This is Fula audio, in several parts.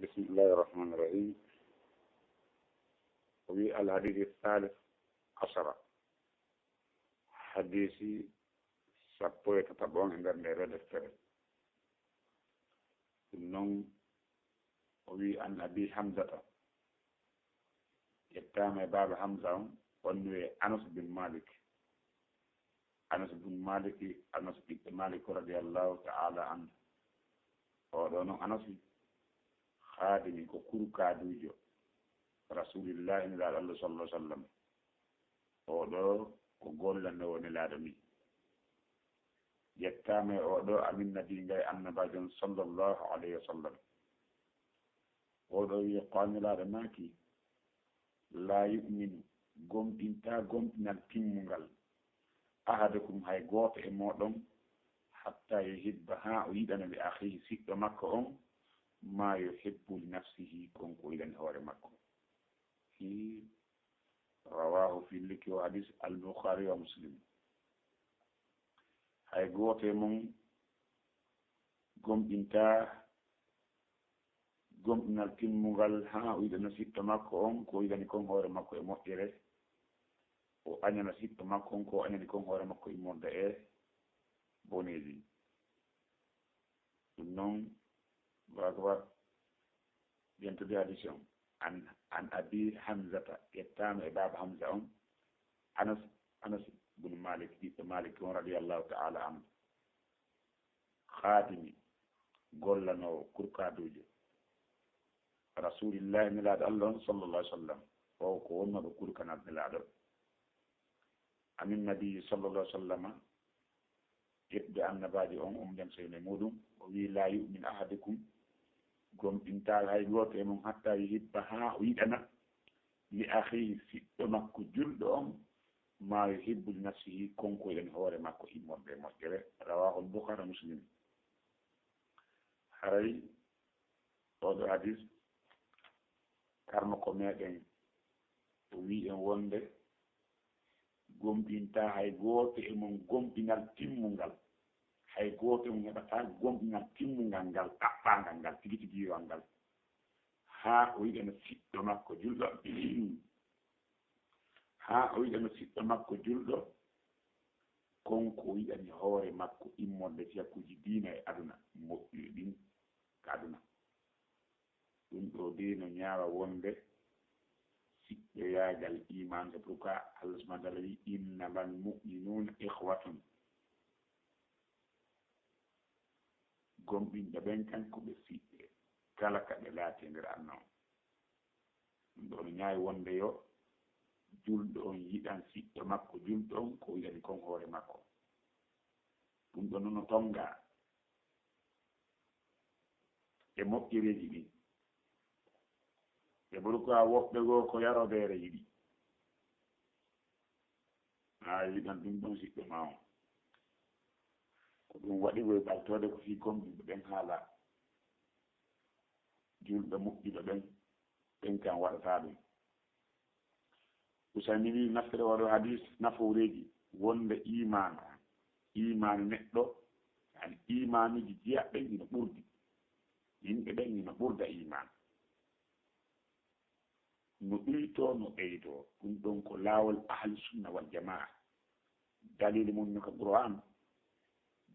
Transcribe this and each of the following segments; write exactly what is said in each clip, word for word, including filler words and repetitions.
بسم الله الرحمن الرحيم. وفي الحديث الثالث عشر، حديث sappo e tataɓo on e nder nde deftere. Ɗum noon, o wi, an Abi Hamzata, yettaama e baaba Hamza on, wonno e Anas bin Malik. Anas bin Malik, Anas ɓiɓɓe Malik radiyallahu ta'ala anhu. O ɗo noon Anas, haadimi ko kurkaaduujo Rasulillahi Nelaaɗo Allah sallallahu alaihi wasallam. O ɗo ko gollanoowo Nelaaɗo ni. Yettaama e o ɗo amin nabi ngay annabaajo on sallallahu alaihi wasallam. O ɗo wi ko Nelaaɗo maaki, la yu'minu, gomɗinta gomɗinal timmungal, ahadukum, hay gooto e mooɗon, hatta yuhibba, haa o yiɗana li akhihi, siɗɗo makko on, ma yuhibbu li nafsihi, kon ko o yiɗani hoore makko. Hi, rawahu, filliki o hadis, al Bukhari wa Muslim. Hay gooto e mon gomɗinta gomɗinal timmungal, haa o yiɗana siɗɗo makko on ko o yiɗani kon hoore makko e moƴƴere, o añana siɗɗo makko on ko o añani kon hoore makko immorde e boneeji. Ɗum noon, Allahu akbar, ƴentude hadis on. An, an Abi Hamzata, ƴettaama e baaba Hamza on, Anas, Anas bin Malik, ɓiɗɗo Malik on, radiyallahu ta'ala anhu. Haadimi, gollanoowo, kurkaaduujo Rasulillahi, Nelaaɗo Allah on, sallallahu alaihi wasallam. O ko wonnooɗo kurkanal Nelaaɗo. Anin Nabi, sallallahu alaihi wasallama, ƴettde annabaajo on, o nden seyne muɗum, o wi, la yu'min ahadukum, gomɗintaal hay gooto e mon, hatta yuhibba, haa o yiɗana, li akhihi, siɗɗo makko julɗo on, ma yuhibbu li nafsihi, kon ko yiɗani hoore makko immorde e moƴƴere. Rawahu al-Bukhari wa Muslim. Haray oɗo hadis, karmako meɗen o wi en wonde gomɗinta hay gooto e mon gomɗinal timmungal. Hay gooto e mon heɓata gomɗinal timmungal ngal, ɗaɓɓangal ngal, tigi tigi yiwal ngal. Haa o yiɗana siɗɗo makko julɗo. Haa o yiɗana siɗɗo makko julɗo, kon ko o yiɗani hoore makko immorde fiyakuuji diina e aduna moƴƴuɗi ɗin ka aduna. Ɗum ɗo de no ñaawa wonde siɗɗoyaagal iman, c'est pourquoi Allah subhanahu wa ta'ala wi, "Innamal mu'minuna ikhwatun." Gomɗinɓe ɓen kan ko ɓe siɗɓe, kala ka ɓe laati e nder aduna on. Ɗum ɗo no ñaawi wonde yo julɗo on yiɗan siɗɗo makko julɗo on ko o yiɗani kon hoore makko. Ɗum ɗo noon no tonga e moƴƴereeji ɗin. E ɓuri ko a woɓɓe goo ko yarobeere yiɗi. A yiɗan ɗum ɗon siɗɗo ma on. Ko ɗum waɗi woy ɓaltoode ko fii gomɗinɓe ɓen haala. Julɓe moƴƴuɓe ɓen, ɓen kan waɗata ɗum. Usaymin wi naftira waɗo hadis nafooreeji wonde iman, iman neɗɗo, yani imanuji jeyaɓe ɓen ina ɓurdi. Yimɓe ɓen ina ɓurda iman. No ɗuytoo, no ɓeydoo. Ɗum ɗon ko laawol ahli sunna wal jamaa. Dalili mun no ka Qur'an,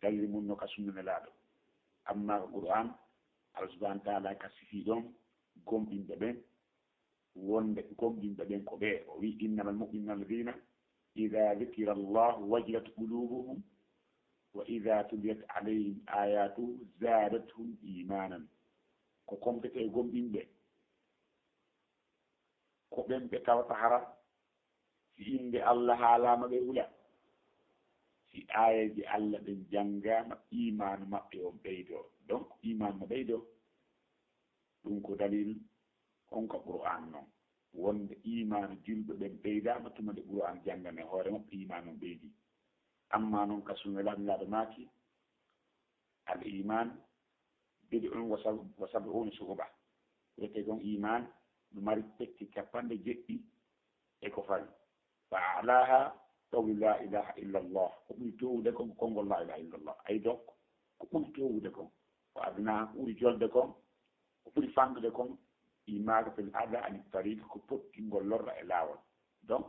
dalili mun no ka sunna Nelaaɗo. Amma ka Qur'an, Allah subhanahu wa ta'ala ka sifii ɗon gomɗinɓe ɓen, wonde gomɗinɓe ɓen ko ɓe. O wi, "Innamal mu'minuna alladhina idha dhukira Allahu wajilat qulubuhum wa idha tuliyat alayhim ayatuhu zadatuhum imanan." Ko kompete e gomɗinɓe, ko ɓen ɓe tawata hara si innde Allah haalaama ɓe hula. Si aayeeji Allah ɓen janngaama, imaanu maɓɓe on ɓeydoo. Donc, imaanu no ɓeydoo. Ɗum ko dalil on ka Qur'an non. Wonde imaanu julɓe ɓen ɓeydaama tuma nde Qur'an janngane hoore maɓɓe imaanu on ɓeydi. Amma non ka sunna Laaɗo maaki, al iman bid'un wa sab-, wa sab'una shu'ba. Wiyetee kon iman no mari pecce capanɗe jeɗɗi e ko fari. Fa a'laha qawlu la ilaha illa Allah. Ko ɓuri toowude kon ko konngol la ilaha illa Allah. Ay donc, ko ɓuri toowude kon. Wa adnaha, ko ɓuri jolde kon, ko ɓuri fanɗude kon, imaatatul ada ani tariq, ko pottingol lorra e laawol. Donc,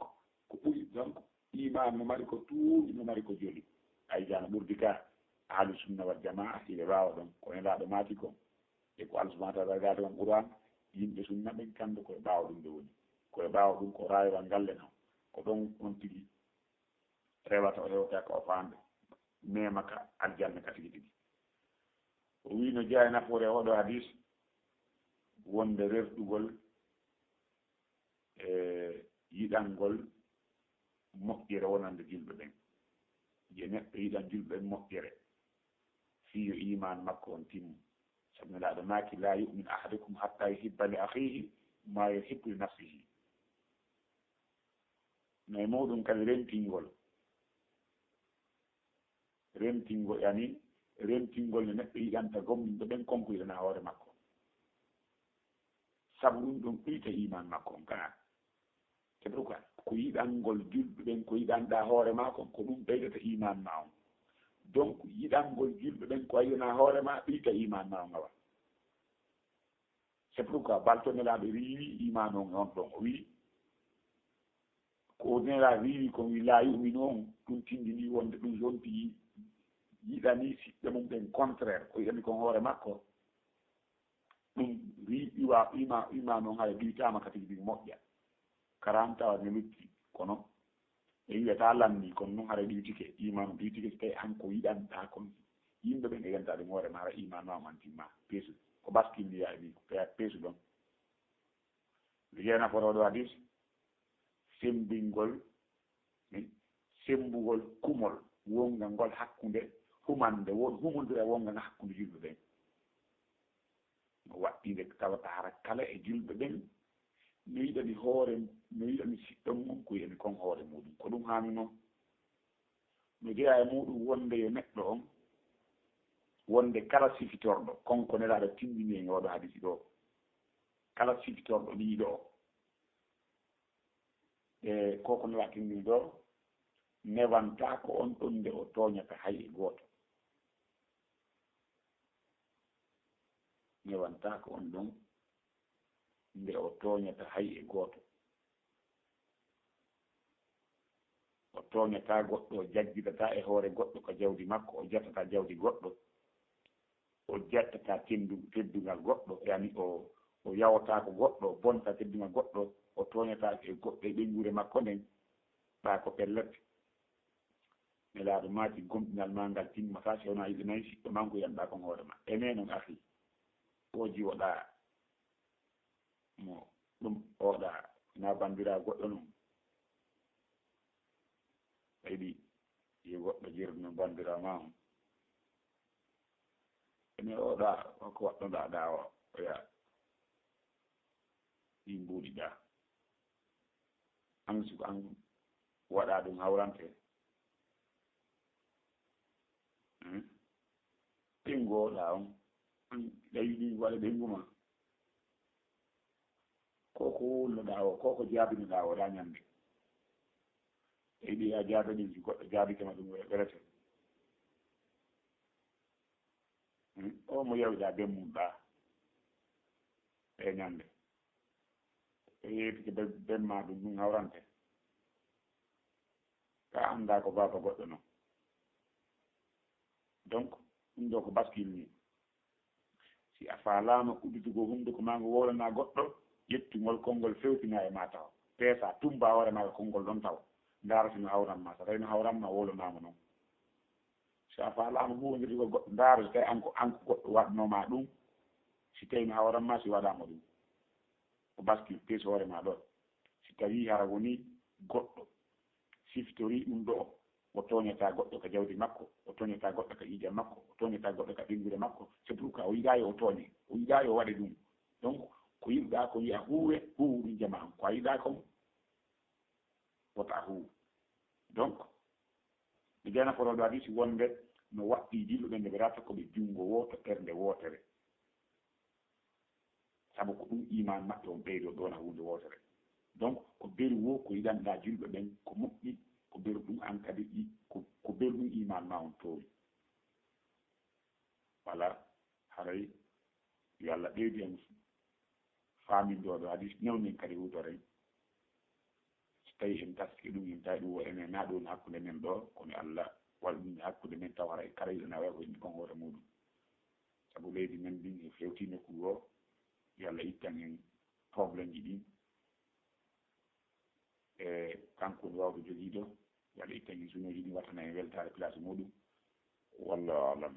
ko ɓuri, donc, iman no mari ko tuuɗi, no mari ko joli. Ay jana ɓurdi ka, ahlu sunna wal jamaa, hiɓe ɓaawa ɗon, ko nelaaɗo maati kon. E ko Allah subhanahu wa ta'ala daade kon Qur'an, yimɓe sunna ɓen kamɓe ko e ɓaawo ɗum ɓe woni. Ko e ɓaawo ɗum ko raayuwal ngal le non. Ko ɗon on tigi rewata, o hewta ka o faamde, mema ka aljanna ka tigi tigi. O wi no jeyaa e nafoore oɗo hadis, wonde rerɗugol e yiɗangol moƴƴere wonande julɓe ɓen. Yo neɗɗo yiɗan julɓe ɓen moƴƴere, fii yo iman makko on timmu. Sabu Nelaaɗo maaki, "La yu'minu ahadukum hatta yuhibba li akhihi ma yuhibbu li nafsihi." No e muɗum kadi rentingol. Rentingol, yani, rentingol no neɗɗo yiɗanta gomɗinɓe ɓen kon ko yiɗana hoore makko. Sabu ɗum ɗon ɗuyta iman makko on kana. C'est pourquoi ko yiɗangol julɓe ɓen ko yiɗanɗaa hoore maa kon, ko ɗum ɓeydata iman maa on. Donc, yiɗangol julɓe ɓen ko a yiɗanaa hoore maa, ɗuyta iman maa on awa. C'est pourquoi balto Nelaaɗo riiwi iman on e on ɗon. O wii, ko Nelaaɗo riiwi kon, wii, "Laa yu'minu" on, ɗum tindini wonde ɗum yonti yiɗani siɓɓe mum ɓen contraire, ko yiɗani kon hoore makko. Ɗum ri-, iwa-, ima-, iman on hara ɗuytaama ka tigi tigi moƴƴa. Karanta ne lutti, kono e wiyata lanni, kono non hara ɗuytike, iman on ɗuytike, so tawi an ko yiɗanɗaa kon, yimɓe ɓen e yanta ɗum hoore ma, hara iman ma on timma. Peesu, ko baskil ndi yaay ɗi, ko pe-, peesu ɗon. Lijana fotooɗo hadis, sembingol, mi-, sembugol kumol wonga ngol hakkunde humande, won humondira wonga nga hakkunde julɓe ɓen. No waɗɗinde tawata hara kala e julɓe ɓen no yiɗani hoore, no yiɗani siɗɗo mum, ko yiɗani kon hoore muɗum. Ko ɗum haani non. No jeyaa e muɗum wonde yo neɗɗo on, wonde kala sifitorɗo, kon ko Nelaaɗo tindini e oɗo hadisi ɗo, kala sifitorɗo ɗiɗo, e ko ko Nelaaɗo tindini ɗo, newantaako on ɗon nde o tooñata hay e gooto. Newantaako on ɗon nde o tooñata hay e gooto. O tooñataa goɗɗo, o jaggitataa e hoore goɗɗo ka jawdi makko, o jattataa jawdi goɗɗo, o jattataa teddu-, teddungal goɗɗo, yani o, o yawotaako goɗɗo, o bonta teddungal goɗɗo, o tooñataa e goɗɗo e ɓeynguure makko nden, ɓaa ko pellet. Nelaaɗo maaki, gomɗinal maa ngal timmataa si wonaa yiɗanay siɗɗo maa on ko yiɗanɗaa kon hoore maa. E mee non, akhi, o jiwoɗaa mo ɗum oɗa na bandiraa goɗɗo non. A yiɗi yo goɗɗo jirno bandiraa maa on. Ene oɗa ko waɗɗoɗaa ɗaa o, oya ɗi mbuuɗiɗaa. An suka an waɗa ɗum hawrante. Hmm? Ɓeyngu oɗa on, an ɗawi ɗin waɗa ɓeyngu ma. Ko ko wulnoɗaa o, ko ko jaabinoɗaa o ɗa ñande. E ɗi a jaabe ɗin, si goɗɗo jaabike ma ɗum welete. Hmm? O mo yawɗa ben mum ɗa. E ñande. E yeetike ben, ben ma ɗum, ɗum hawrante. Ka anndaa ko baaba goɗɗo non. Donc, ɗum ɗo ko bascule ni. Si a faalaama udditugol hunnduko maa ngo wowlanaa goɗɗo, ƴettu ngol konngol fewtinaa e maa tawa. Peesaa, tummbaa hoore maa ko konngol ɗon tawa. Ndaara si no hawran ma. So tawii no hawran ma, wowlanaa mo non. Si a faalaama huuwondirgol goɗɗo, ndaara si tawii an ko, an ko goɗɗo waɗnoo ma ɗum. Si tawii no hawran ma, si waɗaa mo ɗum. Ko bascule, peesi hoore maa ɗon. Si tawii hara wonii goɗɗo siftorii ɗum ɗoo, o tooñataa goɗɗo ka jawdi makko, o tooñataa goɗɗo ka ƴiiƴam makko, o tooñataa goɗɗo ka ɓeynguure makko, c'est pourquoi o yiɗaa yo o tooñe, o yiɗaa yo o waɗe ɗum. Donc, ko yiɗuɗaa ko yo a huuwe, huuwu ɗum jama an. Ko a yiɗaa kon, wota a huuwu. Donc, mi jana fotooɗo hadisi wonde no waɗɗii julɓe ɓe nde ɓe rata ko ɓe junngo wooto, ɓernde wootere. Sabu ko ɗum iman maɓɓe on ɓeydoo ɗoon a huunde wootere. Donc, ko beru woo ko yiɗanɗaa julɓe ɓen, ko moƴƴi, ko beru ɗum an kadi, i-, ko, ko beru ɗum iman ma on toowi. Wala haray Yo Allah ɓeydu en faamindooɗo hadis, newnen kadi huutoren. So tawi en taski ɗum, en tawi ɗum o enen na ɗum hakkunde men ɗo, kono Allah waɗi ɗum hakkunde men, taw haray kala yiɗo nawa ko indi kon hoore muɗum. Sabu leydi men ndin e fewti nokku goo, yo Allah ittan en problème ji ɗin. E kanko woni wawɗo jogiiɗo, yo Allah ittan en sunuuji ɗin, wattana en weltaare place muɗum. Wallahu alam.